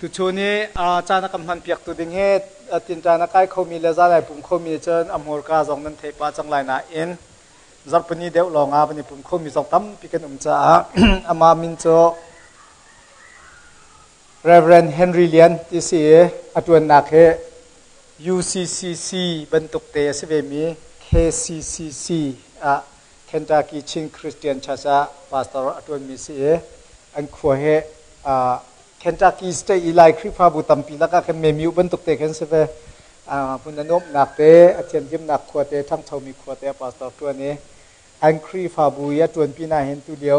Tuchun i caan a kan hmanpiaktu ding hi tinṭan a kai khomi le zalai pum khomi cun a hmurka zong nan theih pah cang lai nain zarhpini deuh lawng ah van i pum khomi zong tampi kan um caah amah min cu Reverend Henry Lian ti si i a ṭuannak hi UCCC bantuk te a si vemi KCCC ah Kentucky Chin Christian Church ah pastor a ṭuanmi si i an khua hi Kentucky State i Lai Khrihfabu tampi lakah khan Memiu bantuk te khan si ve. Hmun a nuamhnak te, a thianhlimnak khua te, ṭhangchomi khua te a pastor ṭuan i an Khrihfabu i a ṭuanpi na hin tulio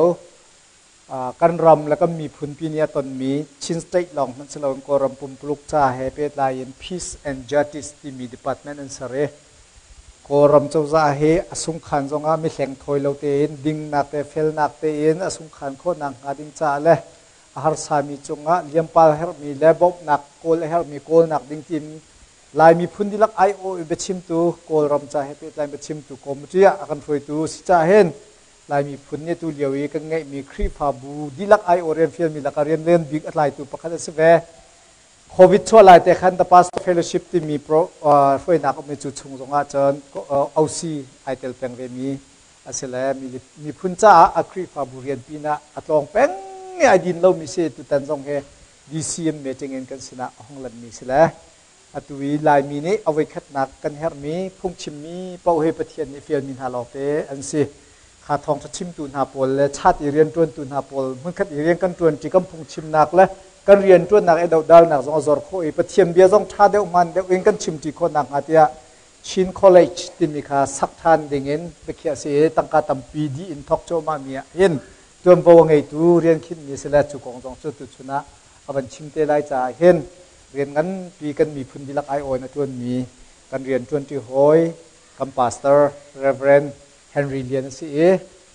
kan ram le kan miphun pi nih a tonmi Chin State lawng hmanh si loin Kawlram pumpuluk ca he pehtlai in Peace and Justice timi department an ser i Kawlram cozah hi a sungkhan zongah mihleng thawi lo tein dingnak te felnak tein a sungkhan khawhnak hnga ding caah le a harsami cungah liampal herhmi le bawmhnak kawl a herhmi kawlnak ding tiin Lai miphun dihlak aiawh i biachimtu Kawlram ca he pehtlai biachimtu committee ah a kan hruaitu si caah hin Lai miphun nih tu lio i kan ngeihmi Khrihfabu dihlak aiawh rian fialmi lakah rian lian bik a tlaitu pakhat a si ve. Covid chuah lai te khan The Pastor Fellowship timi pro, hruainak ummi cu chung zongah cun OC ai tel peng vemi a si le miphun caah a Khrihfabu rian pinah a tlawng peng i ai din lomi si tutan zong hi DCM meeting in kan sinah a hung lanmi si le atu i Laimi nih a voikhatnak kan herhmi phungchimmi paoh hi Pathian nih fialmi hna lawngte an si. Kha thawngṭha chimtu hna pawl le chat i rianṭuantu hna pawl hmunkhat i rian kan ṭuanṭi kan phungchimnak le kan rianṭuannak i dohdalnak zong a zor khawh i Pathian bia zong ṭha deuh hmaan deuh in kan chimṭi khawh nakhnga tiah Chin College timi kha sak ṭhan dingin biakhiah si i tangka tampi dih in thawk cuahmahmi ah hin ṭuanvo a ngeitu rian khinhmi si le cu kong zong cu tuchun ah a van chim te lai caah hin rian nganpi kan miphun dihlak aiawh in a ṭuanmi kan rian ṭuanṭi hawi kan pastor Reverend Henry Lian a si i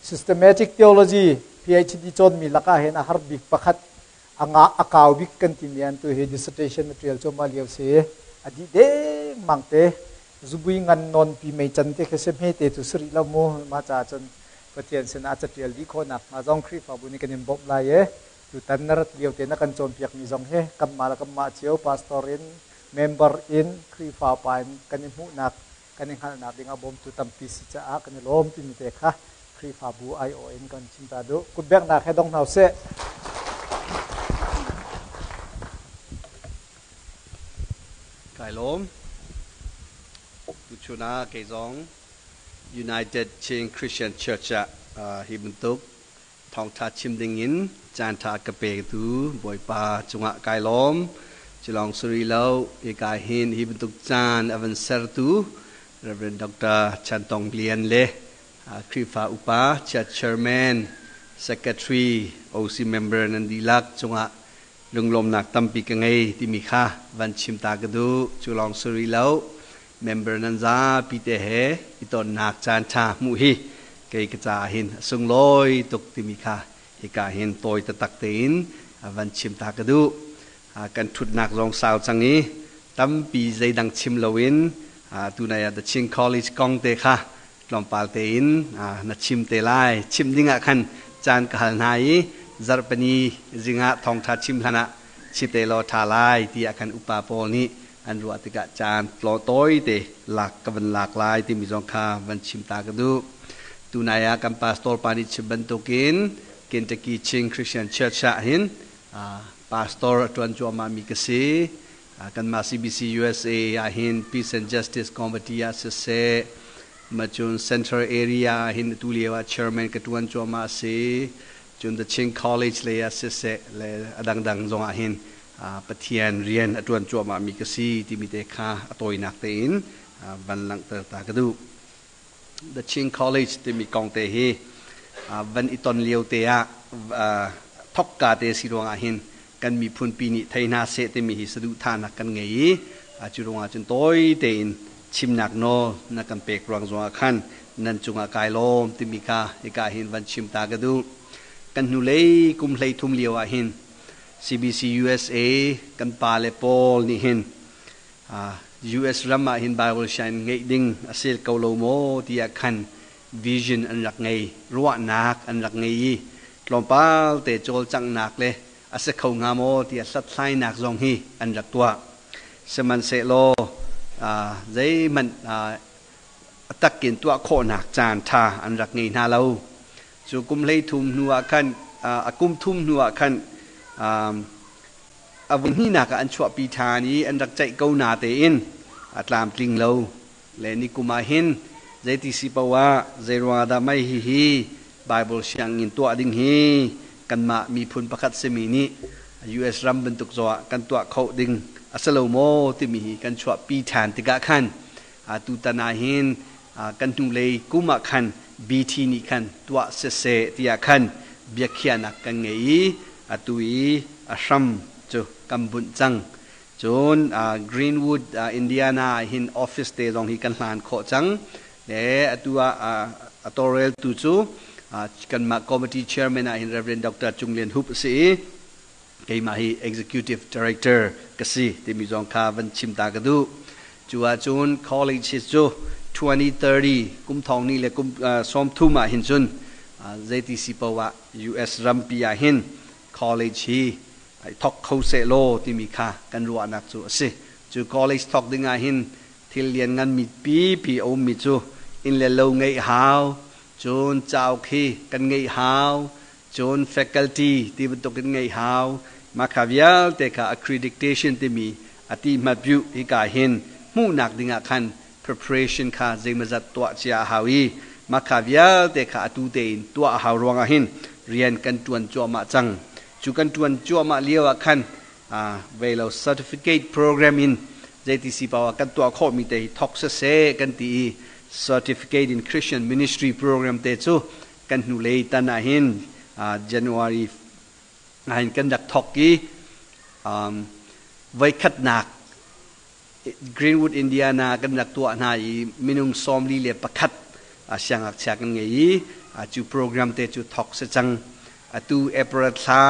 systematic theology PhD cawnmi lakah hin a har bik pakhat a nga a kau bik kan timi an tu hi dissertation na ṭial cuahmah lio si a dih dengmang te zubui ngan nawn pi mei can te khi si hme te cu si rih lo mu mah caah cun Pathian sinah a caṭial dih khawhnak hnga zong Khrihfabu nih kan in bawmh lai i tutan na rat lio te na kan cawnpiakmi zong hi kanmah le kanmah cio pastor in member in Khrihfa pa in kan i hmuhnak kan i hngalhnak ding ah bawmtu tampi si caah kan i lawm timi te kha Khrihfabu aiawh in kan chim ta duh. Kutbeknak he dong hna usih. Kai lawm. Tuchun ah kei zong United Chin Christian Church ah hi bantuk thawngṭha chim dingin caanṭha ka pektu Bawipa cungah kai lawm. Cilawng suri lo, hika hin hi bantuk caan a van sertu Reverend Dr. Chan Tong Lian le Khrihfa upa, Church Chairman, Secretary, OC member nan dihlak cungah lunglawmnak tampi ka ngei timi kha van chim ta ka duh. Cu lawng suri lo, member nan zapi te he i tonnak caan ṭha hmuh hi kei ka caah hin a sunglawi tuk timi kha hika hin tawi taktak tein van chim ta ka duh. Kan ṭhutnak zong sau cang i tampi zeidang chim loin tunai ah The Chin College kong te kha tlawmpal tein na chim te lai. Chim ding ah khan caan ka hal hna i zarhpini zingah thawngṭha chim hlan ah chim te law ṭha lai tiah khan upa pawl nih an ruah tikah caan tawite lak ka van lak lai timi zong kha van chim ta ka duh. Tunai ah kan pastor pa nih chim bantukin Kentucky Chin Christian Church ah hin pastor a ṭuan cuahmah mi ka si. Kanmah CBC USA ah hin Peace and Justice Committee ah siseh, macun Central Area ah hin atu lio ah chairman ka ṭuan cuahmah a si. Cun The Chin College lei ah siseh le a dangdang zong ah hin Pathian rian a ṭuan cuahmahmi ka si timi te kha a tawinak tein van langhter ta ka duh. The Chin College timi kong te hi van i ton lio te ah thokka te si ruangah hin kan miphun pi nih thei hna seh timi hi saduhthahnak kan ngei i cu ruangah cun tawi tein chimnak nawl na kan pek ruang zongah khan nan cungah kai lawm timi kha hika hin van chim ta ka duh. Kan hnulei kum 33 lio ah hin CBC USA kan pa le pawl nih hin US ram ah hin Bible sianginn ngeih ding a si ko lo maw tiah khan vision an rak ngei, ruahnak an rak ngei i tlawmpal te cawlcanghnak le A si kho hnga maw tiah hlathlainak zong hi an rak tuah. Sihmanhsehlaw zeihmanh a takin tuah khawhnak caan ṭha an rak ngei hna lo. Cu kum 13 hnu ah khan a kum thum hnu ah khan a voi hnihnak ah an chuahpi ṭhan i an rak ceih ko na tein a tlamtling lo. Le ni kum ah hin zeiti si paoh ah zeiruang ah dah mei hihi Bible sianginn tuah ding hi kanmah miphun pakhat simi nih US ram bantuk zaw ah kan tuah kho ding a si lo maw timi hi kan chuahpi ṭhan tikah khan tutan ah hin kan hnulei kum ah khan BT nih khan tuah siseh tiah khan biakhiahnak kan ngei i atu i a hram cu kan bunh cang. Cun Greenwood, Indiana ah hin office te zong hi kan hlan khawh cang. Le atu ah a tawlreltu cu kanmah committee chairman ah hin Reverend Dr. Cung Lian Hup a si i keimah hi executive director ka si timi zong kha van chim ta ka duh. Cu ahcun college hi cu 2030 kum thong ni le kum 30 ah hin cun zeiti si paoh ah US rampi ah hin college hi ai thok kho seh law timi kha kan ruahnak cu a si. Cu college thok ding ah hin thil lian ngan mi pipi a ummi cu inn le lo ngeih hau, cun cauk hi kan ngeih hau, cun faculty ti bantuk in ngeih hau. Mah kha vialte kha accreditation timi a ti hmatpiu hika hin hmuhnak ding ah khan preparation kha zeimazat tuah cia a hau i mah kha vialte kha atu tein tuah a hau ruangah hin rian kan ṭuan cuahmah cang. Cu kan ṭuan cuahmah lio ah khan vei lo certificate program in zeiti si paoh ah kan tuah khawhmi te hi thok siseh kan ti i certificate in Christian ministry program te cu kan hnulei tan ah hin January ah hin kan rak thok i voikhatnak Greenwood, Indiana kan rak tuah hna i minung 41 siangngakchia kan ngei i cu program te cu thok si cang. Atu April thla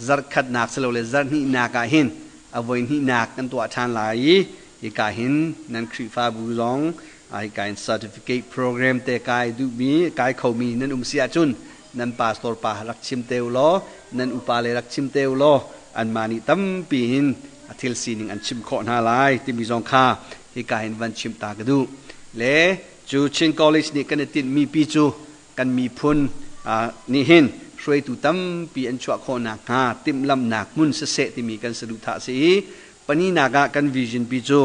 zarhkhatnak silole zarhhnihnak ah hin a voihnihnak kan tuah ṭhan lai i hika hin nan Khrihfabu zong hika in certificate program te kai duhmi kai khomi nan um si ahcun nan pastor pa rak chim te u law, nan upa le rak chim te u law, anmah nih tampi hin a thil sining an chim khawh hna lai timi zong kha hika hin van chim ta ka duh. Le cu Chin College nih kan i tinhmi pi cu kan miphun nih hin hruaitu tampi an chuah khawh nakhnga timhlamhnak hmun siseh timi kan saduhthah a si i paninak ah kan vision pi cu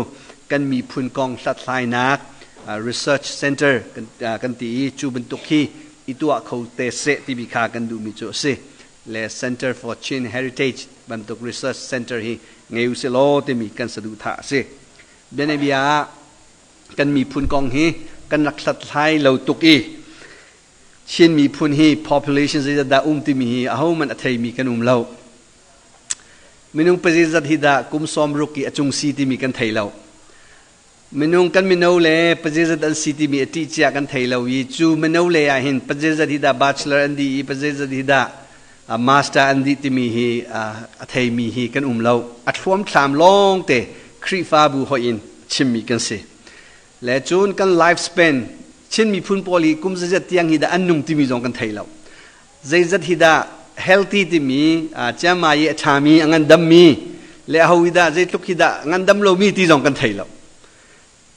kan miphun kong hlathlainak research center kan ti i cu bantuk hi i tuah kho te seh timi kha kan duhmi cu a si. Le Center for Chin Heritage bantuk research center hi ngei u sih law timi kan saduhthah a si. Bianabia ah kan miphun kong hi kan rak hlathlai lo tuk i Chin miphun hi population zeizat dah um timi hi ahohmanh a theimi kan um lo. Minung pazeizat hi dah kum 60 i a cung si timi kan thei lo. Minung kan mino le pazeizat an si timi a ṭih cia kan thei lo i cu mino le ah hin pazeizat hi dah bachelor an dih i pazeizat hi dah master an dih timi hi a theimi hi kan um lo. A thluamthlam lawng te Khrihfabu hoih in chimmi kan si. Le cun kan lifespan Chin miphun pawl hi kum zeizat tiang hi dah an nung timi zong kan thei lo. Zeizat hi dah healthy timi ciama i a ṭhami a ngandammi le aho hi dah zeitluk hi dah ngandam lomi ti zong kan thei lo.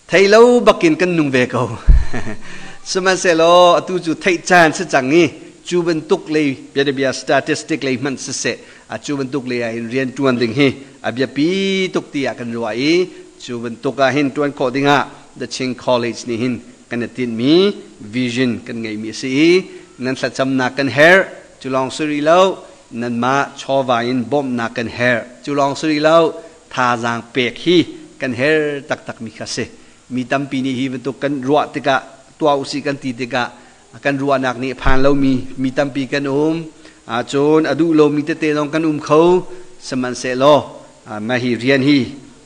Thei lo bakin kan nung ve ko. Sihmanhsehlaw atu cu theih caan si cang i cu bantuk lei bianabia statistic lei hmanh siseh a cu bantuk lei ah hin rian ṭuan ding hi a biapi tuk tiah kan ruah i cu bantuk ah hin ṭuan khawh dingah The Chin College nih hin kan i tinhmi vision kan ngeihmi a si i nan thlacamnak kan herh. Cu lawng si rih lo, nanmah chawva in bawmhnak kan herh. Cu lawng si rih lo, thazaang pek hi kan herh taktakmi kha a si. Mi tampi nih hi bantuk kan ruah tikah, tuah usih kan ti tikah kan ruahnak nih a phan lomi mi tampi kan um. Cun a duh lomi tete zong kan um kho. Sihmanhsehlaw mah hi rian hi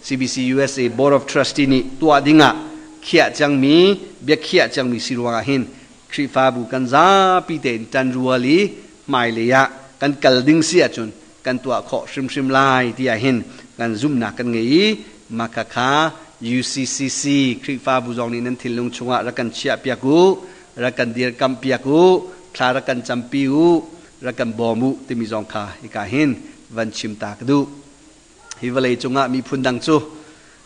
CBC USA Board of Trustee nih tuah dingah khiah cangmi biakhiah cangmi si ruangah hin Khrihfabu kan zapi tein ṭanrual i hmailei ah kan kal ding si ahcun kan tuah khawh hrimhrim lai tiah hin kan zumhnak kan ngei i mah khakha UCCC Khrihfabu zong nih nan thinlung chungah rak kan chiahpiak u, rak kan dirkamhpiak u, thla rak kan campi u, rak kan bawm u timi zong kha hika hin van chim ta ka duh. Hi vawlei cungah miphun dang cu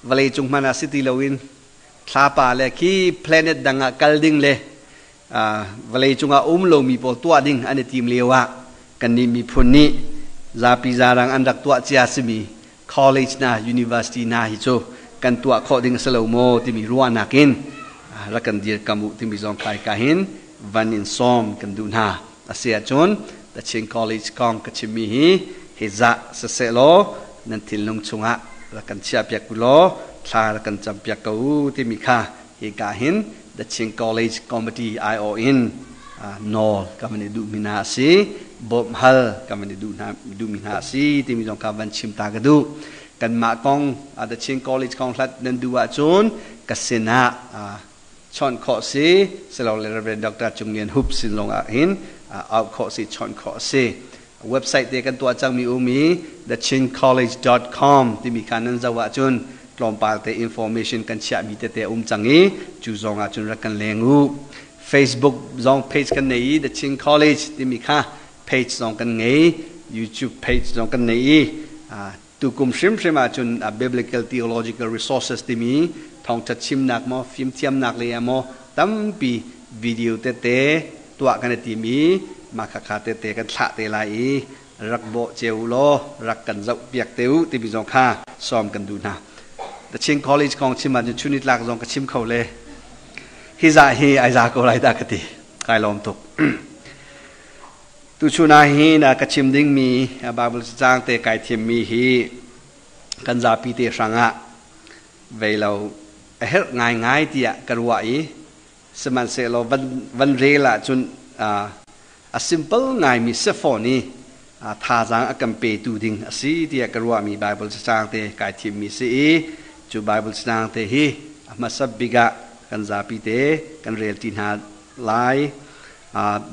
vawlei cung hmanh ah si ti loin thlapa le khi planet dang ah kal ding le vawlei cungah um lomi pawl tuah ding an i tim lio ah kannih miphun nih zapi zarang an rak tuah cia simi college na university na hi cu kan tuah khawh ding a si lo maw timi ruahnak in rak kan dirkam u timi zong kai ka hin van in sawm kan duh hna. A si ahcun The Chin College kong ka chimmi hi hi zah siseh law nan thinlung chungah rak kan chiahpiak u law thla rak kan campiak ko u timi kha hi ka hin The Chin College Committee aiawh in nawl ka van i duhmi hna a si, bawmh hal ka van i duhmi hna a si timi zong kha van chim ta ka duh. Kanmah kong The Chin College kong hlat nan duh ahcun ka sinah chawnh khawh si, silole Reverend Dr. Cung Lian Hup sin zong ah hin auh khawh si, chawnh khawh si. Website te kan tuah cangmi um i thechincollege.com timi kha nan zoh ahcun tlawmpal te information kan chiahmi tete um cang i cu zong ah cun rak kan leng u. Facebook zong page kan nei i The Chin College timi kha page zong kan ngei, YouTube page zong kan nei i tukum hrimhrim ahcun biblical theological resources timi thawngṭha chimnak maw fimthiamnak lei ah maw tampi video tete tuah kan i tim i mah khakha tete kan thlah te lai i rak bawh cio u law rak kan zoh piak te u timi zong kha sawm kan duh hna. The Chin College kong chim ahcun chunitlak zong ka chim kho le hi za hi ai za ko lai dah ka ti. Kai lawm tuk. Tuchun ah hin ka chim dingmi Bible cacang te kai thimmi hi kan zapi te hrangah vei lo a herh ngaingai tiah ka ruah i sihmanhsehlaw van rel ahcun a simple ngaimi si fawn i thazaang a kan petu ding a si tiah ka ruahmi Bible cacang te kai thimmi si i cu Bible cacang te hi a hmasa bik ah kan zapi te kan rel ti hna lai.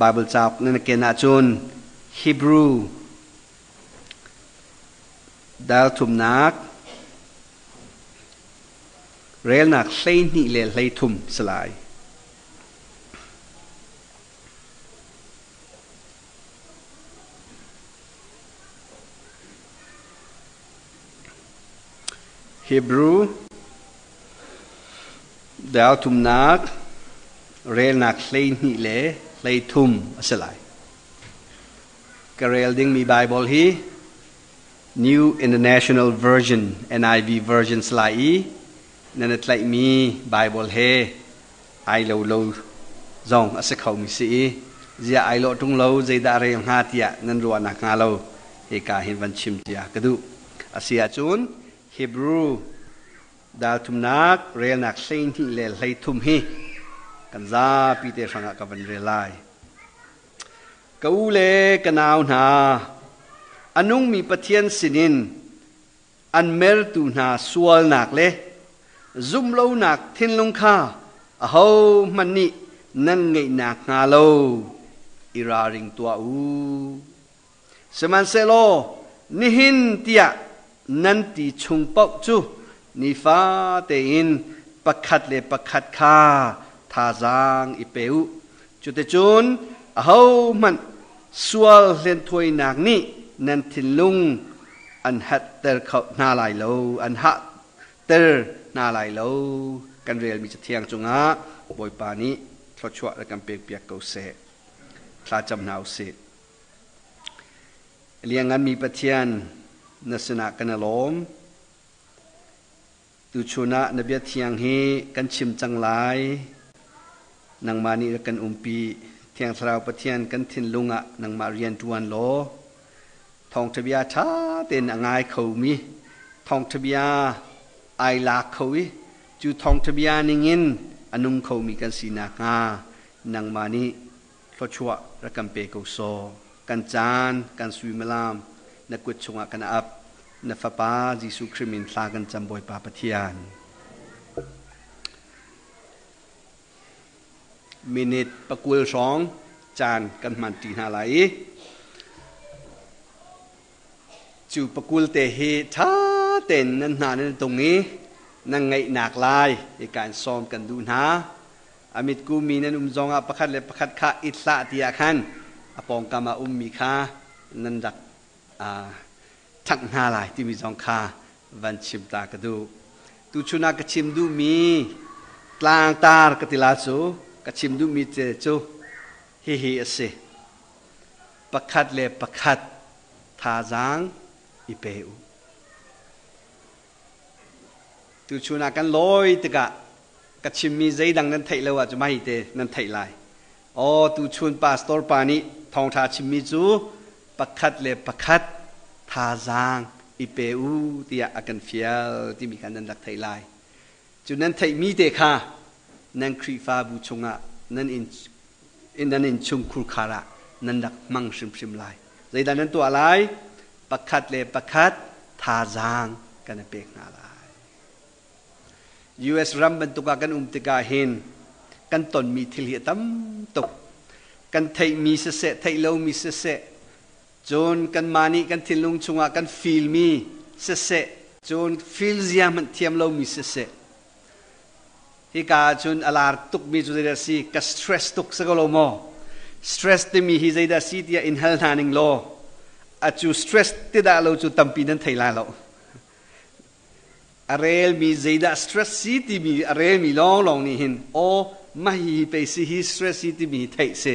Bible cauk nan ken ahcun Hebrew dal thumnak relnak 12 le 13 si lai. Hebrew dal thumnak relnak 12 le 13 a si lai. Ka rel dingmi Bible hi New International Version NIV version si lai i nan i tlaihmi Bible he ai lo lo zong a si khomi si i ziah ai lawh ṭung lo zeidah rel hnga tiah nan ruahnak hnga lo hika hin van chim cia ka duh. A si ahcun Hebrew dal thumnak relnak 12 le 13 hi kan zapi te hrangah ka van rel lai. Ka u le ka nau hna, a nungmi Pathian sinin an mertu hna sualnak le zumhlonak thinlung kha ahohmanh nih nan ngeih nakhnga lo i ralring tuah u. Sihmanhsehlaw nihin tiah nan ti chung paoh cu nifate in pakhat le pakhat kha thazaang i pe u. Cuticun ahohmanh sual hlenthawinak nih nan thinlung an hatter kho hna lai lo, an hahter hna lai lo. Kan relmi Cathiang cungah Bawipa nih thluachuah rak kan pekpiak ko seh. Thla cam hna u sih. Liannganmi Pathian, na sinah kan i lawm. Tuchun ah na bia thiang hi kan chim cang lai. Nangmah nih rak kan umpi. Thiang Thlarau Pathian kan thinlung ah nangmah rian ṭuan law thawngṭha bia ṭha tein a ngai khomi, thawngṭha bia ai lak kho i cu thawngṭha bia ningin a nung khomi kan si nakhnga nangmah nih thluachuah rak kan pe ko sawh. Kan caan, kan suimilam na kut chungah kan ap. Na Fapa Jesuh Khrih min thla kan cam Bawipa Pathian. Minute 20 hrawng caan kan hmanṭi hna lai i cu 20 te hi ṭha tein nan hna nan tung i nan ngaihnak lai i kaan sawm kan duh hna. A mitku mi nan um zongah pakhat le pakhat kha i hlah tiah khan a pawngkam ah ummi kha nan rak ṭhangh hna lai timi zong kha van chim ta ka duh. Tuchun ah ka chim duhmi tlangtar ka ti la cu ka chim duhmi te cu hihi a si. Pakhat le pakhat thazaang i pe u. Tuchun ah kan lawi tikah ka chimmi zeidang nan theih lo ahcun mah hi te nan theih lai. Aw tuchun pastor pa nih thawngṭha chimmi cu pakhat le pakhat thazaang i pe u tiah a kan fial timi kha nan rak theih lai. Cu nan theihmi te kha nan Khrihfabu chungah nan inn nan innchung khurkhar ah nan rak hmang hrimhrim lai. Zeidah nan tuah lai? Pakhat le pakhat thazaang kan i pek hna lai. US ram bantuk ah kan um tikah hin kan tonmi thil hi a tam tuk. Kan theihmi siseh, theih lomi siseh, cun kanmah nih kan thinlung chungah kan filmi siseh, cun feel zia hmanh thiam lomi siseh. Hika ah cun a lar tukmi cu zeidah si? Ka stress tuk si ko lo maw? Stress timi hi zeidah si tiah in hal hna ning law, a cu stress ti dah lo cu tampi nan thei lai lo. A relmi zeidah stress si timi a relmi lawnglawng nih hin aw mah hi pei si hi stress si timi hi theih si.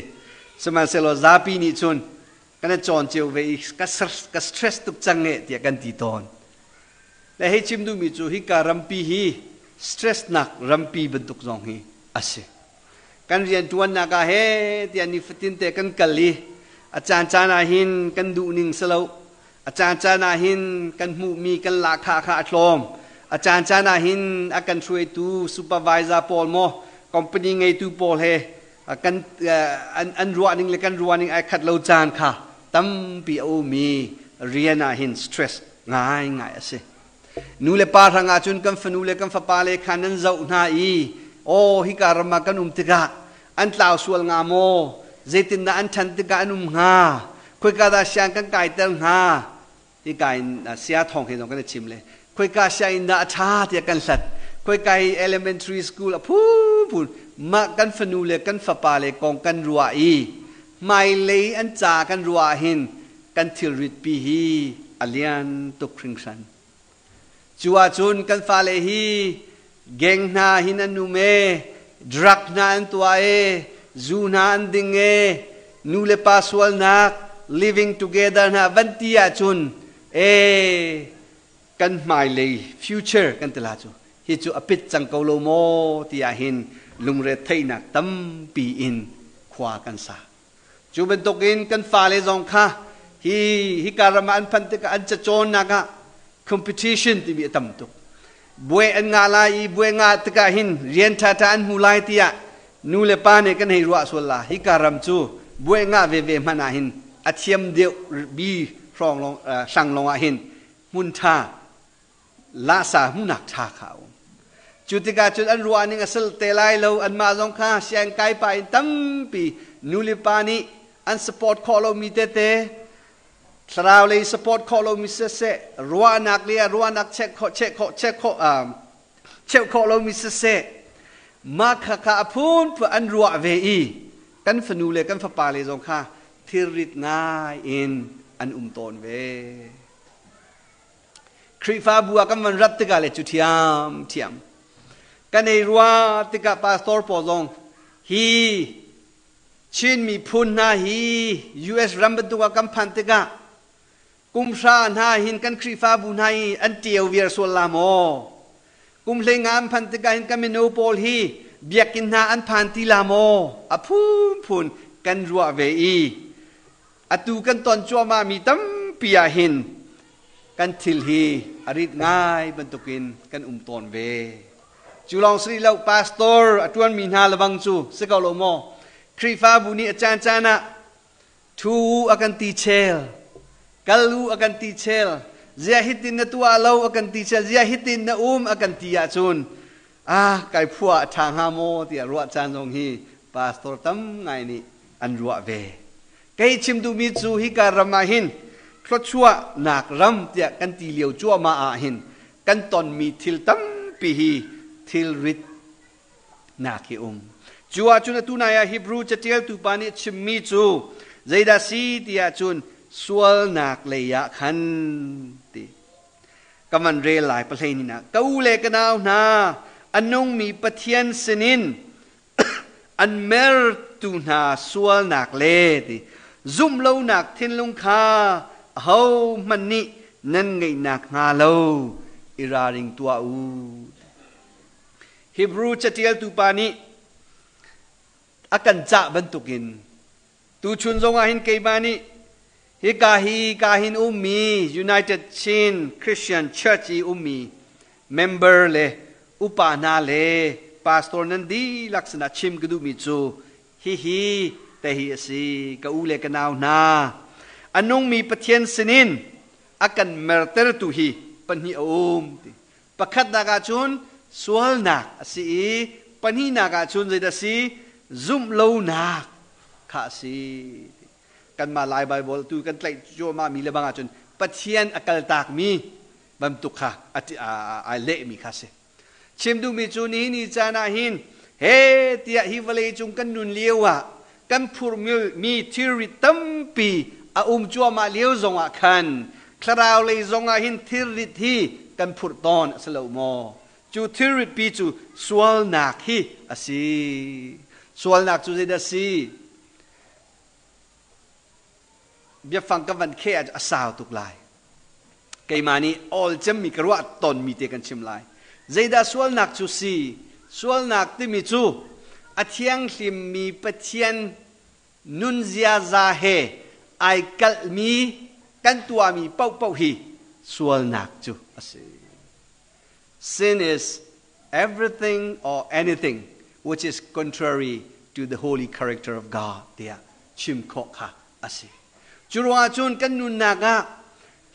Sihmanhsehlaw zapi nih cun kan i cawn cio ve i ka stress tuk cang e tiah kan ti tawn. Le hei chim duhmi cu hika rampi hi stress nak rampi bantuk zong hi a si. Kan rianṭuannak ah he tiah nifatin te kan kal i a caancaan ah hin kan duhning si lo. A caancaan ah hin kan hmuhmi kan lahkhah kha a tlawm. A caancaan ah hin a kan hruaitu supervisor pawl maw company ngeitu pawl he kan an ruahning le kan ruahning ai khat lo caan kha tampi a ummi rian ah hin stress ngaingai a si. Nu le pa hrang ah cun kan fanu le kan fapa le kha nan zoh hna i aw hika ram ah kan um tikah an tlau sual hnga maw zeitindah an ṭhan tikah an um hnga khoika dah siang kan kaiter hnga hika in sia thawng he zong kan i chim le khoika sianginn dah a ṭha tiah kan hlat khoika hi elementary school a phunphun mah kan fanu le kan fapa le kong kan ruah i hmailei an ca kan ruah hin kan thilrit pi hi a lian tuk hringhran Cu ahcun kan fale hi gang hna hin an um e, drug hna an tuah e, zu hna an ding e, nu le pa sualnak, living together hna van ti ahcun e kan hmailei future kan ti la cu hi cu a pit cang ko lo maw ti ah hin lungre theihnak tampi in khua kan sa. Cu bantukin kan fale zong kha hi hika ram ah an phanh tikah an cacawnnak ah competition timi a tam tuk. Buai an ngah lai i buai ngah tikah hin rian ṭhaṭha an hmu lai tiah nu le pa nih kan hei ruah sual la. Hika ram cu buai ngah veve hmanh ah hin a thiam deuh bi hrawng lawng hrang lawng ah hin hmun ṭha lahsa hmuhnak ṭha kha a um. Cu tikah cun an ruah ning a sal te lai lo anmah zong kha sianginn kai pah in tampi nulepa nih an support khawh lomi tete thlarau lei support khawh lomi siseh ruahnak le ruahnak check khawh check khawh check khawh cheuh khawh lomi siseh mah kha kha a phunphun an ruah ve i kan fanu le kan fapa le zong kha thilrit ngai in an um tawn ve. Khrihfabu ah kan van rat tikah le cu ṭhiamṭhiam. Kan ei rua tikah pastor pawl zong hi Chin miphun hna hi US ram bantuk ah kan phan tikah kumhra hna hin kan Khrihfabu hna hi an ṭio viar sual la maw? Kum hleinga an phan tikah hin kan mino pawl hi biakinn hna an phan ti la maw? A phunphun kan ruah ve i atu kan ton cuahmah mi tampi ah hin kan thil hi a rit ngai bantukin kan um tawn ve. Cu lawng si lo pastor a ṭuanmi hna lebang cu si ko lo maw? Khrihfabu nih a caancaan ah thu a kan ti chel, kal u a kan ti chel, zia hitin na tuah lo a kan ti chel, zia hitin na um a kan ti ahcun ah kai phua a ṭha hnga maw tiah ruah caan zong hi pastor tam ngai nih an ruah ve. Kei chim duhmi cu hika ram ah hin thluachuahnak ram tiah kan ti lio cuahmah ah hin kan tonmi thil tampi hi thilrit nak hi um. Cu ahcun atu nai ah Hebrew catialtu pa nih chimmi cu zeidah si ti ahcun Sualnak lei ah khan ti. Ka van rel lai pahlei ah ka u le ka nau hna, a nungmi Pathian sinin an mertu hna sualnak le ti zumh lonak thinlung kha ahohmanh nih nan ngeihnak hnga lo i ralring tuah u. Hebrew catialtu pa nih a kan cah bantukin tuchun zongah hin keimah nih hika hi ka hin ummi United Chin Christian Church i ummi member le upa hna le pastor nan dihlak sinah chim ka duhmi cu hihi te hi a si. Ka u le ka nau hna, a nungmi Pathian sinin a kan mertertu hi pahnih a um ti. Pakhatnak ahcun sualnak a si i pahnihnak ahcun zeidah a si? Zumh lonak kha a si. Kanmah Lai Baibal tu kan tlaih cuahmah mi le bang ahcun Pathian a kaltakmi bantuk kha ai lehmi kha a si. Chim duhmi cu nihin ni caan ah hin he tiah hi vawlei cung kan nun lio ah kan phurmi thilrit tampi a um cuahmah lio zongah khan thlarau lei zongah hin thilrit hi kan phurh tawn a si lo maw? Cu thilrit pi cu sualnak hi a si. Sualnak cu zeidah a si? Biafang ka van kheh ah a sau tuk lai. Keimah nih awl cemmi ka ruah tawnmi te kan chim lai. Zeidah sualnak cu si? Sualnak timi cu a thianghlimmi Pathian nun ziaza he ai kalhmi kan tuahmi paohpaoh hi sualnak cu a si. Sin is everything or anything which is contrary to the holy character of God tiah chim khawh kha a si. Cu ruangah cun kan nunnak ah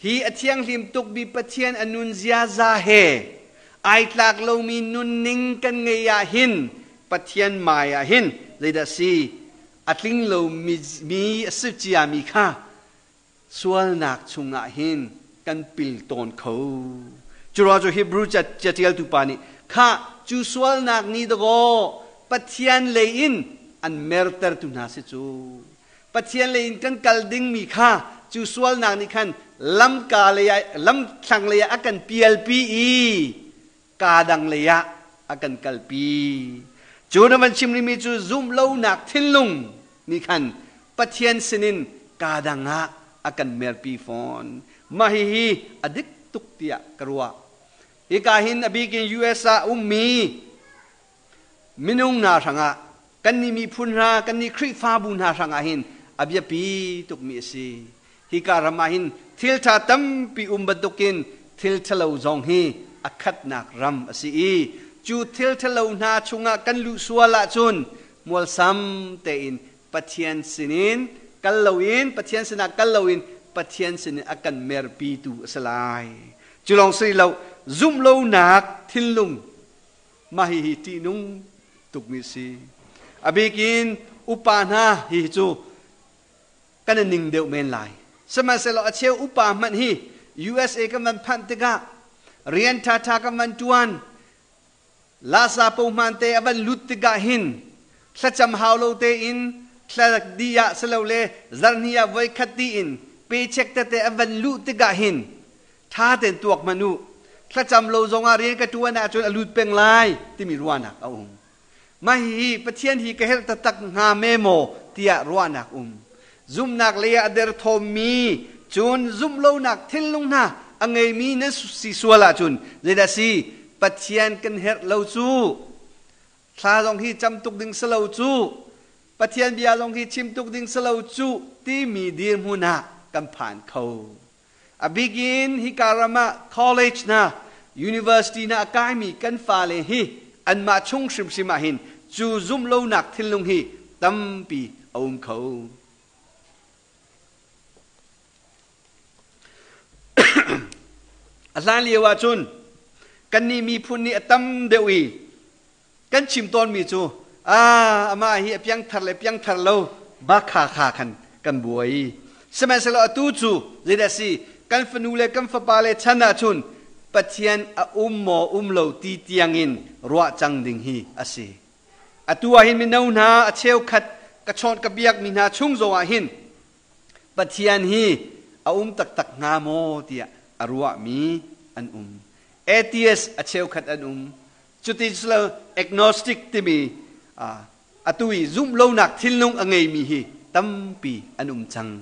hi a thianghlim tukmi Pathian a nun ziaza he ai tlak lomi nunning kan ngei ah hin Pathian mai ah hin zeidah si a tling lomi mi a si ciami kha sualnak chungah hin kan pil tawn kho. Cu ruangah cu Hebrew catialtu pa nih kha cu sualnak ni dakaw Pathian lei in an mertertu hna si cu. Pathian lei in kan kal dingmi kha cu sualnak nih khan lamka lei ah lamthlang lei ah a kan pialpi i kaa dang lei ah a kan kalpi. Cu na van chim rihmi cu zumh lonak thinlung nih khan Pathian sinin kaa dang ah a kan merpi fawn. Mah hihi a dik tuk tiah ka ruah. Hika hin a bikin US ah ummi minung hna hrangah kannih miphun hna, kannih Khrihfabu hna hrangah hin a biapi tukmi a si. Hika ram ah hin thil ṭha tampi um bantukin thil ṭhalo zong hi a khatnak ram a si i cu thil ṭhalo hna chungah kan luh sual ahcun mualsam tein Pathian sinin kal loin Pathian sinah kal loin Pathian sinin a kan merpitu a si lai. Cu lawng si lo, zumh lonak thinlung mah hihi ṭihnung tukmi a si. A bikin upa hna hihi cu kan i ning deuh men lai. Sihmanhsehlaw a cheu upa hmanh hi USA kan van phanh tikah rian ṭhaṭha kan van ṭuan, lasa pohman te a van lut tikah hin thlacam hau lo tein thla dih ah silole zarhni ah voikhat tiin paycheck tete a van luh tikah hin ṭha tein tuak hmanh u. Thlacam lo zongah rian ka ṭuan ahcun a lut peng lai timi ruahnak a um. Mah hihi Pathian hi ka herh taktak hnga me maw tiah ruahnak um. Zumhnak lei ah a derthawmmi, cun zumh lonak thinlung hna a ngeimi nan si sual ahcun zeidah si Pathian kan herh lo cu. Thla zong hi cam tuk ding si lo cu. Pathian bia zong hi chim tuk ding si lo cu timi dirhmun ah kan phan kho. A bikin hika ram ah college hna, university hna a kaimi kan fale hi anmah chung hrimhrim ah hin cu zumhlonak thinlung hi tampi a um kho. A hlan lio ahcun kannih miphun nih a tam deuh i kan chim tawnmi cu amah hi a piangthar le piangthar lo bakha kha khan kan buai. Sihmanhsehlaw atu cu zeidah si kan fanu le kan fapa le chan ahcun Pathian a um maw um lo ti tiangin ruah cang ding hi a si. Atu ah hin mino hna a cheukhat ka chawnh ka biakmi hna chung zongah hin Pathian hi a um taktak hnga maw tiah a ruahmi an um. Atheist a cheukhat an um. Cuti lo agnostic timi atu i zumh lonak thinlung a ngeimi hi tampi an um cang.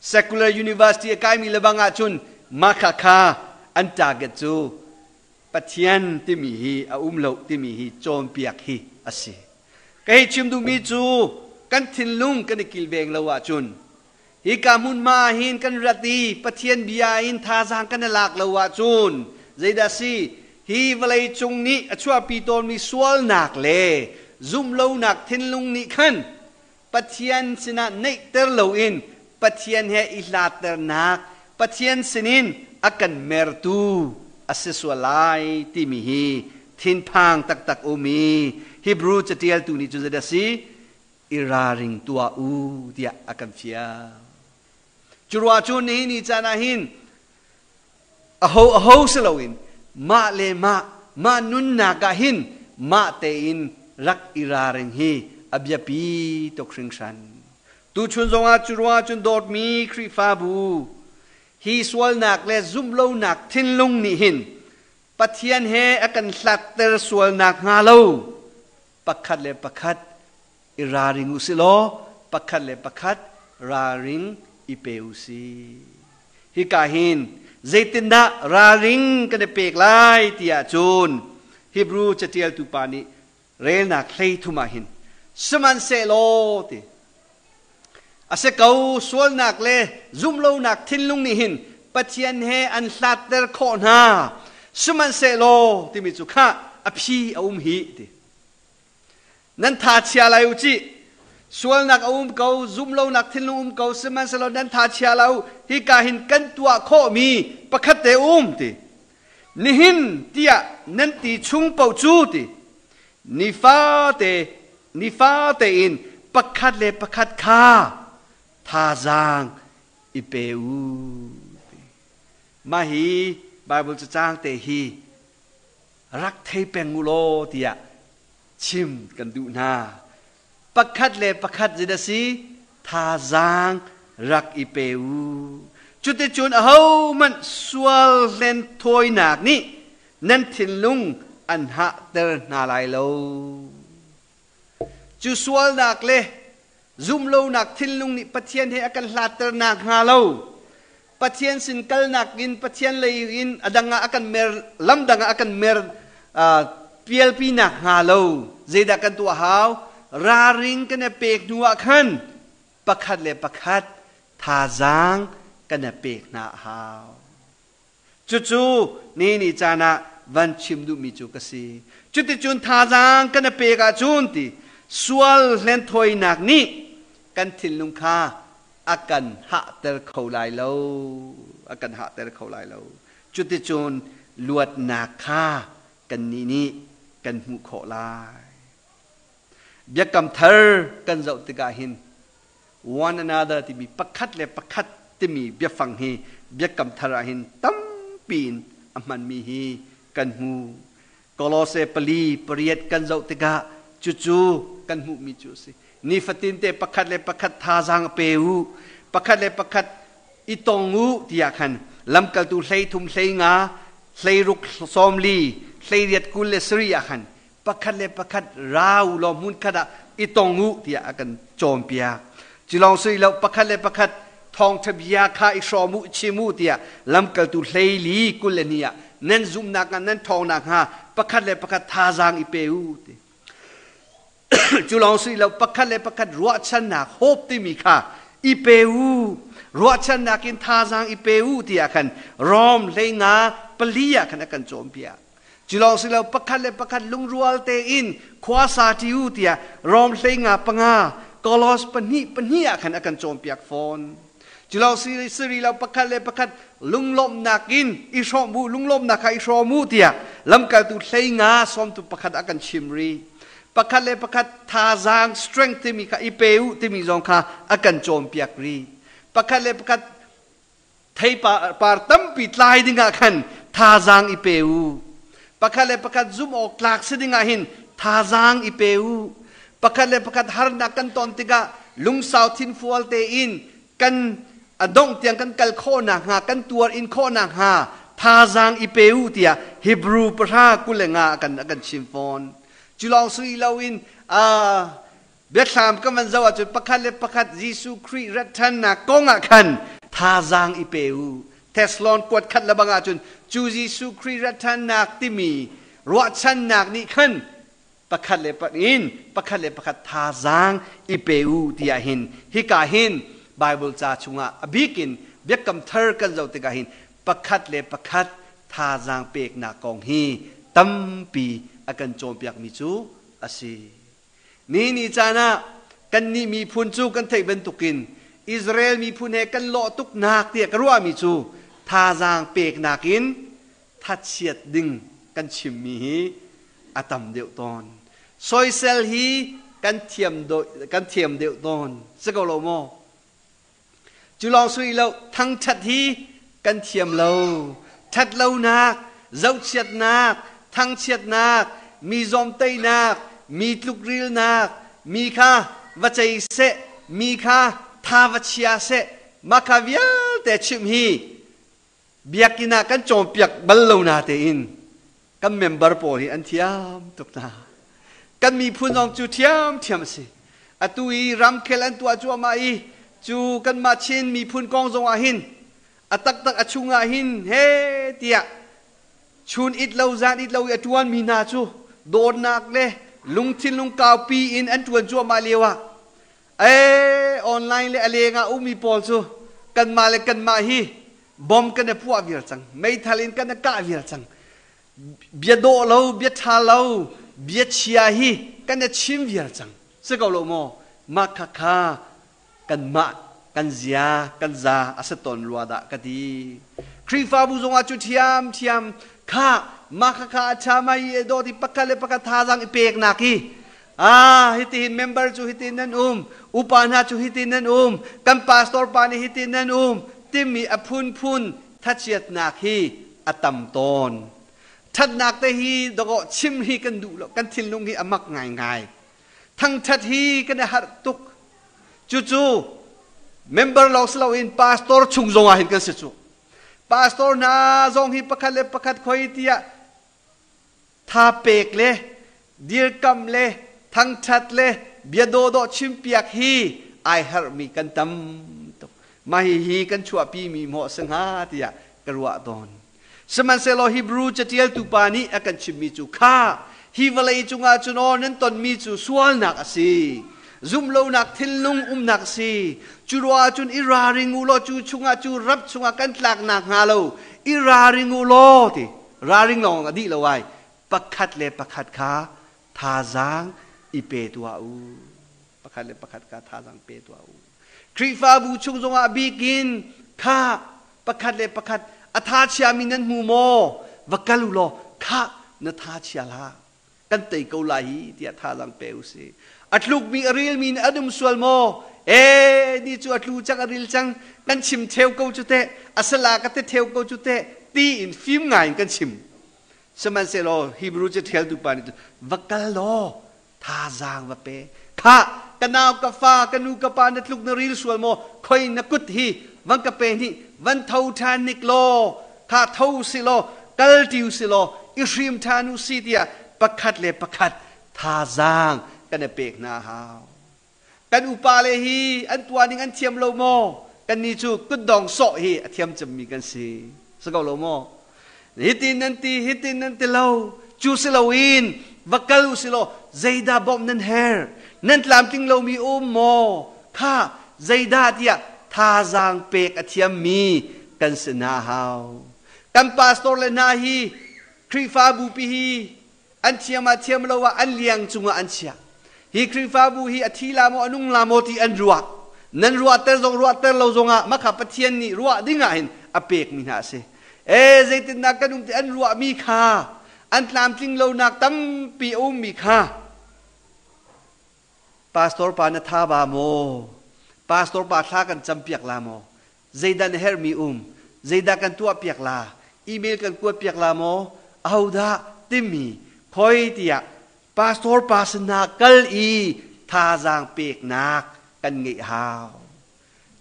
Secular university a kaimi lebang ahcun mah kha an target cu Pathian timi hi a um lo timi hi cawnpiak hi a si. Ka hei chim duhmi cu kan thinlung kan i kilveng lo ahcun hika hmunhma hin kan rat i Pathian bia in thazaang kan i lak lo ahcun zeidah si hi vawlei cung nih a chuahpi tawnmi sualnak le zumhlonak thinlung nih khan Pathian sinah neihter loin Pathian he i hlatternak Pathian sinin a kan mertu a si sual lai timi hi thinphang taktak um i Hebrew catialtu nih cu zeidah si i ralring tuah u tiah a kan fial. Cu ruah cu nihin ni caan ah hin aho aho si loin mah le mah mah nunnak ah hin mah tein rak i ralring hi a biapi tuk hringhran. Tuchun zongah cu ruangah cun dawtmi Khrihfabu hi sualnak le zumhlonak thinlung nih hin Pathian he a kan hlatter sualnak hnga lo pakhat le pakhat i ralring u si law pakhat le pakhat ralring i pe u si. Hika hin zeitindah ralring kan i pek lai ti ahcun Hebrew catialtu pa nih relnak 33 ah hin sihmanhsehlaw ti a si ko sualnak le zumhlonak thinlung nih hin Pathian he an hlatter khawh hna sihmanhsehlaw timi cu khah a phi a um hi ti nan tha chia lai u ci sualnak a um ko zumhlonak thinlung um ko sihmanhsehlaw nan tha chia lo hika hin kan tuah khawhmi pakhat te um ti Nihin tiah nan ti chung paoh cu ti nifate nifate in pakhat le pakhat kha thazaang i pe u. Mah hi Bible cacang te hi rak thei peng u law tiah chim kan duh hna. Pakhat le pakhat zeidah si thazaang rak i pe u. Cuticun ahohmanh sual hlen thawinak nih nan thinlung an hahter hna lai lo. Cu sualnak le zumlonak thinlung nih Pathian he a kan hlatternak hnga lo. Pathian sin kalnak in Pathian lei in a dang ah a kan mer lam dang ah a kan mer pialpi nak hnga lo zeidah kan tuah hau ralring kan i pek hnu ah khan pakhat le pakhat thazaang kan i pek hna a hau cucu ni ni caan ah van chim duhmi cu ka si cuticun thazaang kan i pek ahcun ti sual hlenthawinak nih kan thinlung kha a kan hahter kho lai lo a kan hahter kho lai lo cuticun luatnak kha kannih nih kan hmuh khawh lai biakam thar kan zoh tikah hin one another timi pakhat le pakhat timi biafang hi biakam thar ah hin tampi in a hmanmi hi kan hmu Kolose 4:8 kan zoh tikah cucu kan hmuhmi cu a si. Nifatin te pakhat le pakhat thazaang pe u, pakhat le pakhat i tong u tiah khan lamkaltu 33 15 16 40 28 27 ah khan pakhat le pakhat ra u law hmun khat ah i tong u tiah a kan cawnpiak. Cu lawng si lo pakhat le pakhat thawngṭha bia kha i hrawm u chim u tiah lamkaltu 14 22 ah nan zumhnak ah nan ṭhawngnak hnga pakhat le pakhat thazaang i pe u ti. Cu lawng si lo pakhat le pakhat ruahchannak hope timi kha i pe u ruahchannak in thazaang i pe u tiah khan Rom 15 4 ah khan a kan cawnpiak. Cu lawng si lo pakhat le pakhat lungrual tein khua sa ṭi u tiah Rom 15 5 Kolos 2 2 ah khan a kan cawnpiak fawn. Cu lawng si rih lo pakhat le pakhat lunglawmhnak in i hrawm u lunglawmhnak kha i hrawm u tiah lamkaltu 15 11 a kan chim rih. Pakhat le pakhat thazaang strength timi kha i pe u timi zong kha a kan cawnpiak rih. Pakhat le pakhat theipar tampi tlai dingah khan thazaang i pe u. Pakhat le pakhat zumh awk tlak si dingah hin thazaang i pe u. Pakhat le pakhat harnak kan ton tikah lungsau thinfual tein Kan a dongh tiang kan kal khawh nakhnga, kan tuar in khawh nakhnga thazaang i pe u tiah Hebrew 10:25 a kan chim fawn. Cu lawng si loin biathlam kan van zoh ahcun pakhat le pakhat Jesuh Khrih rat ṭhannak kong ah khan thazaang i pe u. Thessalon kuat khat le bang ahcun cu Jesuh Khrih rat ṭhannak timi ruahchannak nih khan pakhat le in pakhat le pakhat thazaang i pe u tiah hin hika hin Bible ca chungah a bik in Biakam Thar kan zoh tikah hin pakhat le pakhat thazaang peknak kong hi tampi a kan cawnpiakmi cu a si. Ni ni caan ah kannih miphun cu kan theih bantukin Israel miphun he kan lawh tuknak tiah ka ruahmi cu thazaang peknak in thachiat ding kan chimmi hi a tam deuh tawn. Soisel hi kan thiam kan thiam deuh tawn. Si ko lo maw? Cu lawng sui lo thangṭhat hi kan thiam lo. Ṭhatlonak, zohchiatnak, thangchiatnak, mi zawmteihnak, mi tlukrilnak, mi kha va cei seh, mi kha tha va chia seh, mah kha vialte chimh hi biakinn ah kan cawnpiak bal lo na tein kan member pawl hi an thiam tuk hna. Kan miphun zong cu thiamthiam a si. Atu i ramkhel an tuah cuahmah i cu kanmah Chin miphun kong zong ah hin a taktak a chung ah hin he tiah chun it lo zan it lo i a ṭuanmi hna cu dawtnak le lungthin lungkaupi in an ṭuan cuahmah lio ah ee online le a leng ah ummi pawl cu kanmah le kanmah hi bom kan i puah viar cang, meithal in kan i kah viar cang, bia dawh lo, bia ṭha lo, bia chia hi kan i chim viar cang. Si ko lo maw? Mah khakha kanmah kan zia kan za a si tawn rua dah ka ti. Khrihfabu zongah cu ṭhiamṭhiam kha mah khakha a ṭha mai i dawt i pakhat le pakhat thazaang i peknak hi hitihin member cu hitin nan um, upa hna cu hitin nan um, kan pastor pa nih hitin nan um timi a phunphun thachiatnak hi a tam tawn. Ṭhatnak te hi dawkaw chim hi kan duh lo, kan thinlung hi a mak ngaingai. Thangṭhat hi kan i harh tuk. Cucu member lawng si loin pastor chung zong ah hin kan si cu. Pastor hna zong hi pakhat le pakhat khoi tiah tha pek le dirkamh le thangṭhat le bia dawdawh chimpiak hi ai harhmi kan tam tuk. Mah hihi kan chuahpimi maw a si hnga tiah ka ruah tawn. Sihmanhsehlaw Hebrew caṭialtu pa nih a kan chimmi cu kha hi vawlei cungah cun aw nan tonmi cu sualnak a si, zumhlonak thinlung umnak a si. Cu ruah ahcun i ralring u law cu chungah cu rap chungah kan tlak nakhnga lo i ralring u law ti ralring lawng a dih lo ai, pakhat le pakhat kha thazaang i pe tuah u, pakhat le pakhat kha thazaang pe tuah u. Khrihfabu chung zongah bikin kha pakhat le pakhat a tha chiami nan hmu maw, va kal u law kha na tha chia hlah, kan tei ko lai hi tiah thazaang pe u si. A tlukmi a rilmi nih an um sual maw, ee ni cu a tlu cang, a ril cang, kan chim theu ko cu teh, a sala ka te theu ko cu teh tiin fim ngai in kan chim. Sihmanhsehlaw Hebrew cathialtu pa nih va kal law thazaang va pe, khah ka nau ka fa ka nu ka pa na tluk na ril sual maw, khoi na kut hi van ka pe hnih, van tho ṭhan nik law kha tho si law kal ṭi si law i hrim ṭhan u si tiah pakhat le pakhat thazaang kan i pek hna hau. Kan upa le hi an tuah ning an thiam lo maw? Kannih cu kutdong sawh hi a thiam cemmi kan si. Si ko lo maw? Hitin nan ti, hitin nan ti lo. Cu si loin va kal u si law zeidah bawmh nan herh? Nan tlamtling lomi um maw? Kha zeidah tiah thazaang pek a thiammi kan si hna hau. Kan pastor le hna hi Khrihfabu pi hi an thiam ah thiam lo ah an liang cungah an chiah. Hi Khrihfabu hi a thi la maw a nung la maw ti an ruah. Nan ruahter zong ruahter lo zongah makha Pathian nih ruah ding ah hin a pekmi hna a si. E zeitindah kan um ti an ruahmi kha an tlamtling lonak tampi a ummi kha pastor pa na tha ba maw, pastor pa thla kan campiak la maw, zeidah na herhmi um, zeidah kan tuahpiak la, email kan kuatpiak la maw, ahodah timi khoi tiah pastor pa sinah kal i thazaang peknak kan ngeih hau.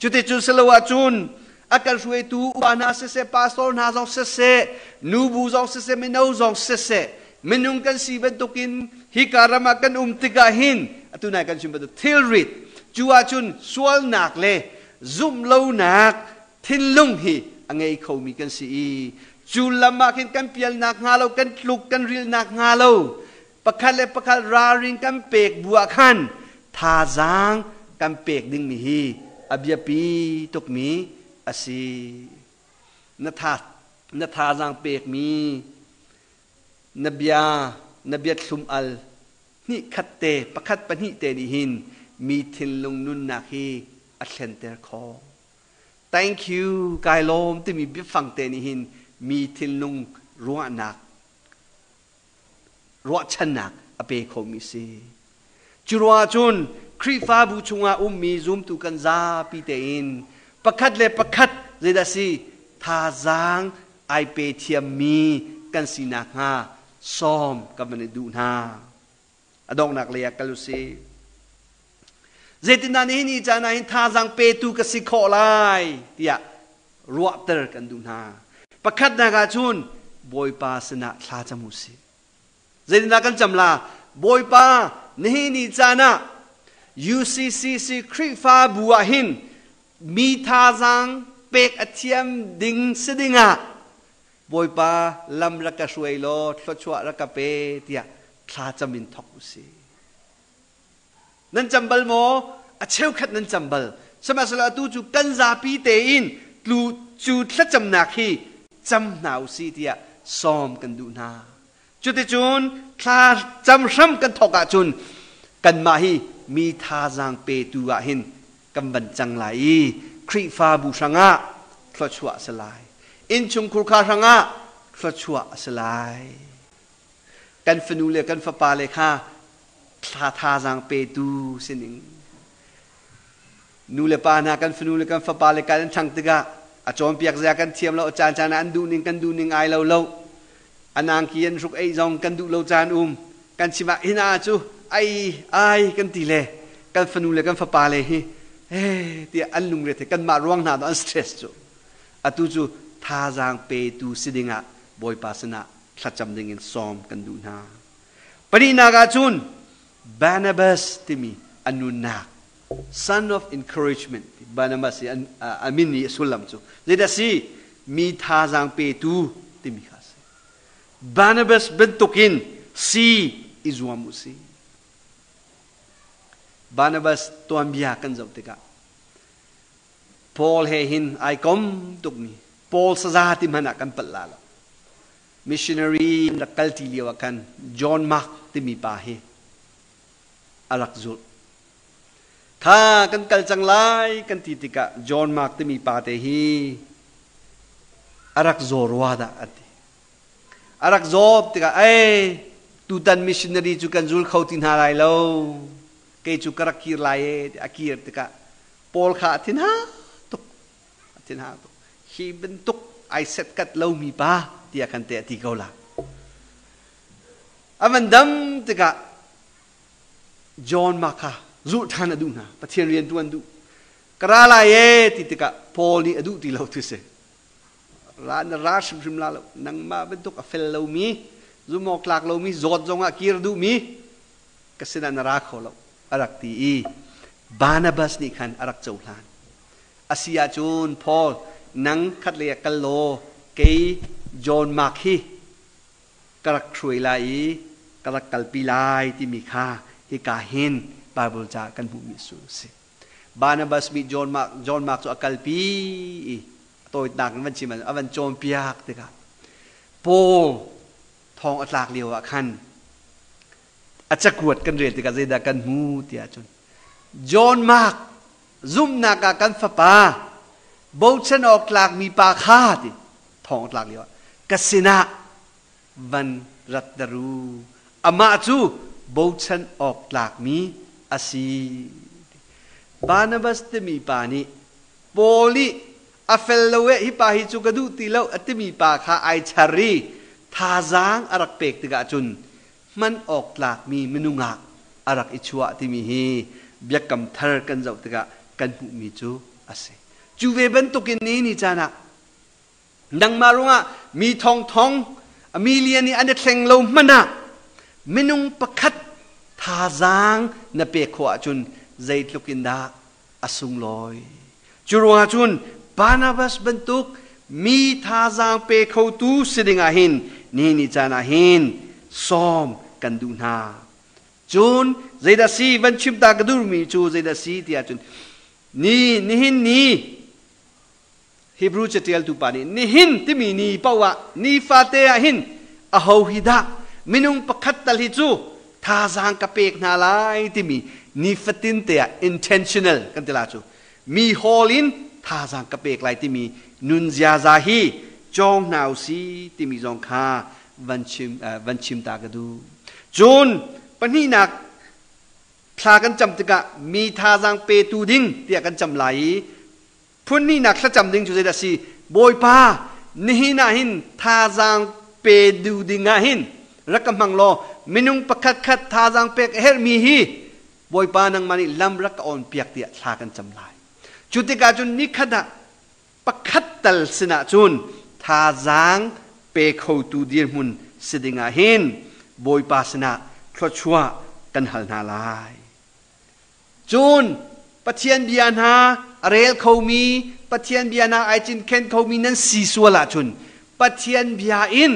Cuticun si lo ahcun a kan hruaitu upa hna siseh, pastor hna zong siseh, nubu zong siseh, mino zong siseh, minung kan si bantukin hika ram ah kan um tikah hin atu nai kan chim bantuk thilrit cu ahcun sualnak le zumhlonak thinlung hi a ngei khomi kan si i cu lam ah khin kan pialnak hnga lo, kan tluk kan rilnak hnga lo pakhat le pakhat ralrin kan pek bu ah khan thazaang kan pek dingmi hi a biapi tukmi a si. Na tha na thazaang pekmi na bia na bia thlum al hnih khat te pakhat pahnih te nih hin mi thinlung nunnak hi a thlenter khawh. Thank you kai lawm timi biafang te nih hin mi thinlung ruahnak ruahchannak a pe khomi si. Cu ruangah cun Khrihfabu chungah ummi zumtu kan zapi tein pakhat le pakhat zeidah si thazaang ai pe thiammi kan si nakhnga sawm kan van i duh hna. A donghnak lei ah kal usih. Zeitindah nihin ni caan ah hin thazaang petu ka si khawh lai tiah ruahter kan duh hna. Pakhatnak ah cun Bawipa sinah thla cam u sih. Zeitindah kan cam la? Bawipa, nihin ni caan ah UCCC Khrihfabu ah hin mi thazaang pek a thiam ding si dingah Bawipa lam rak ka hruai law thluachuah rak ka pe tiah thla cam in thawk u sih. Nan cam bal maw? A cheukhat nan cam bal. Sihmanhsehlaw atu cu kan zapi tein tlu cu thlacamnak hi cam hna u sih tiah sawm kan duh hna. Cuticun thla cam hram kan thawk ahcun kanmah hi mi thazaang petu ah hin kan van cang lai i Khrihfabu hrangah thluachuah a si lai. Innchungkhur kha hrangah thluachuah a si lai. Kan fanu le kan fapa le kha thla thazaang petu sining nu le pa hna kan fanu le kan fapa le kan thang tikah a cawnpiak zia kan thiam lo a caan caan ah an duh ning kan duh ning ai lo lo anangki an hruk ei zong kan duh lo caan um kan chim ah hina cu ai ai kan ti le kan fanu le kan fapa le hi eh tiah an lungre the kanmah ruang hna an stress cu atu cu thazaang petu si dingah Bawipa sinah thlacam dingin sawm kan duh hna. Pahnihnak ah cun Barnabas timi a nunnak son of encouragement Barnabas i a min i a sullam cu zeidah si mi thazaang petu timi kha si. Barnabas bantukin si i zuam u si. Barnabas tuanbia kan zoh tikah Paul he hin ai kom tukmi Paul saza ti hmanh ah kan palh la lo. Missionary rak kal ti lio ah khan John Mark timi pa hi a rak zulh. Kha kan kal cang lai kan ti tikah John Mark timi pa te hi a rak zaw rua dah an ti. A rak zawt tikah ei tutan missionary cu kan zul kho ti hna lai lo. Kei cu ka rak kir lai e a kir tikah Paul kha a thin ha tuk a thin ha tuk hi bantuk ai setkat lomi pa tiah khan te a ti ko la a van dam tikah John Mark kha zulh ṭhan a duh hna Pathian rian ṭuan duh ka ra lai e ti tikah Paul nih a duh ti lo tu si ra na ra hrimhrim la lo nangmah bantuk a fel lomi zumawk tlak lomi zawt zongah kir duhmi ka sinah na ra kho lo a rak ti i Barnabas nih khan a rak cohlan. A si ahcun Paul nang khatlei ah kal law kei John Mark hi ka rak hruai lai i ka rak kalpi lai timi kha hika hin Bible ca kan hmuhmi su a si. Barnabas nih John Mark, John Mark cu a kalpi i a tawitnak in van chim a van cawnpiak tikah Paul thong a tlak lio ah khan a cakuat kan rel tikah zeidah kan hmu tiah cun John Mark zumhnak ah kan fapa bochan awk tlakmi pa kha ti thong a tlak lio ah ka sinah van rat daru amah cu bochan awk tlakmi a si Barnabas timi pa nih Paul nih a fel lo e hi pa hi cu ka duh ti lo a timi pa kha ai char i thazaang a rak pek tikah cun hman awk tlakmi minung ah a rak i chuah timi hi biakam thar kan zoh tikah kan hmuhmi cu a si. Cu ve bantukin ni ni caan ah nangmah ruangah mi thongthong a million i an i thleng lo hmanh ah minung pakhat thazaang na pek khawh ahcun zeitluk in dah a sunglawi. Cu ruangah cun Barnabas bantuk mi thazaang pe khotu si dingah hin ni ni caan ah hin sawm kan duh hna. Cun zeidah si van chim ta ka duhmi cu zeidah si tiah cun ni nihin ni Hebrew catialtu pa nih nihin timi ni paoh ah nifate ah hin aho hi dah minung pakhat tal hi cu thazaang ka pek hna lai timi nifatin te ah intentional kan ti la cu mi hawl in thazaang ka pek lai timi nun ziaza hi cawng hna usi timi zong kha van chim van chim ta ka duh. Cun pahnihnak thla kan cam tikah mi thazaang petu ding tiah kan cam lai i phunhnihnak thlacam ding cu zeidah si? Bawipa, nihin ah hin thazaang pe du ding ah hin rak ka hmang law minung pakhat khat thazaang pek a herhmi hi Bawipa nangmah nih lam rak ka awn piak tiah thla kan cam lai. Cu tikah cun nikhat ah pakhat tal sinah cun thazaang pe khotu dirhmun si ding ah hin Bawipa sinah thluachuah kan hal hna lai. Cun Pathian bia hna a rel khomi, Pathian bia hna ai cinken khomi nan si sual ahcun Pathian bia in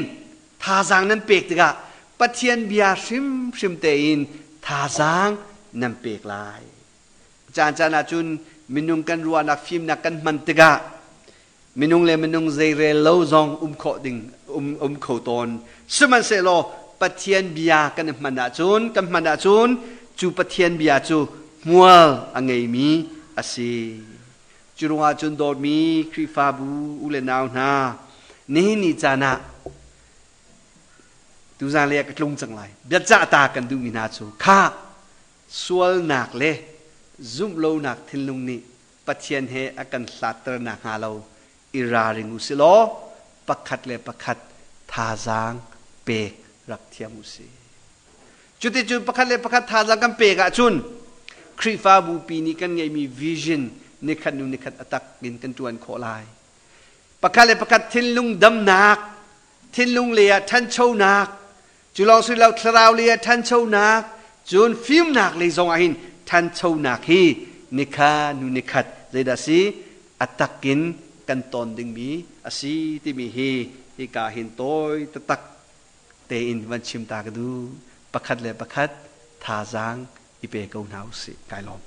thazaang nan pek tikah Pathian bia hrimhrim tein thazaang nan pek lai. Caan caan ahcun minung kan ruahnak fimnak kan hman tikah minung le minung zeirel lo zong um khawh ding um, um kho tawn. Sihmanhsehlaw Pathian bia kan hman ahcun kan hman ahcun cu Pathian bia cu hmual a ngeimi a si. Cu ruangah cun dawtmi Khrihfabu u le nau hna, nihin ni caan ah tuzan le ka tlung cang lai. Biacah ta kan duhmi hna cu kha sualnak le zumhlonak thinlung nih Pathian he a kan hlatter nakhnga lo i ralring u si law pakhat le pakhat thazaang pek rak thiam u si. Cuticun pakhat le pakhat thazaang kan pek ahcun Khrihfabu pi nih kan ngeihmi vision nikhat hnu nikhat a tak in kan ṭuan khawh lai. Pakhat le pakhat thinlung damnak, thinlung lei ah ṭhanchonak, cu lawng si lo thlarau lei ah ṭhanchonak, cun fimnak lei zong ah hin ṭhanchonak hi nikha nu nikhat zeidah si a tak in kan tawn dingmi a si timi hi hika hin tawi taktak tein van chim ta ka duh. Pakhat le pakhat thazaang i pe ko hna usih. Kai lawm.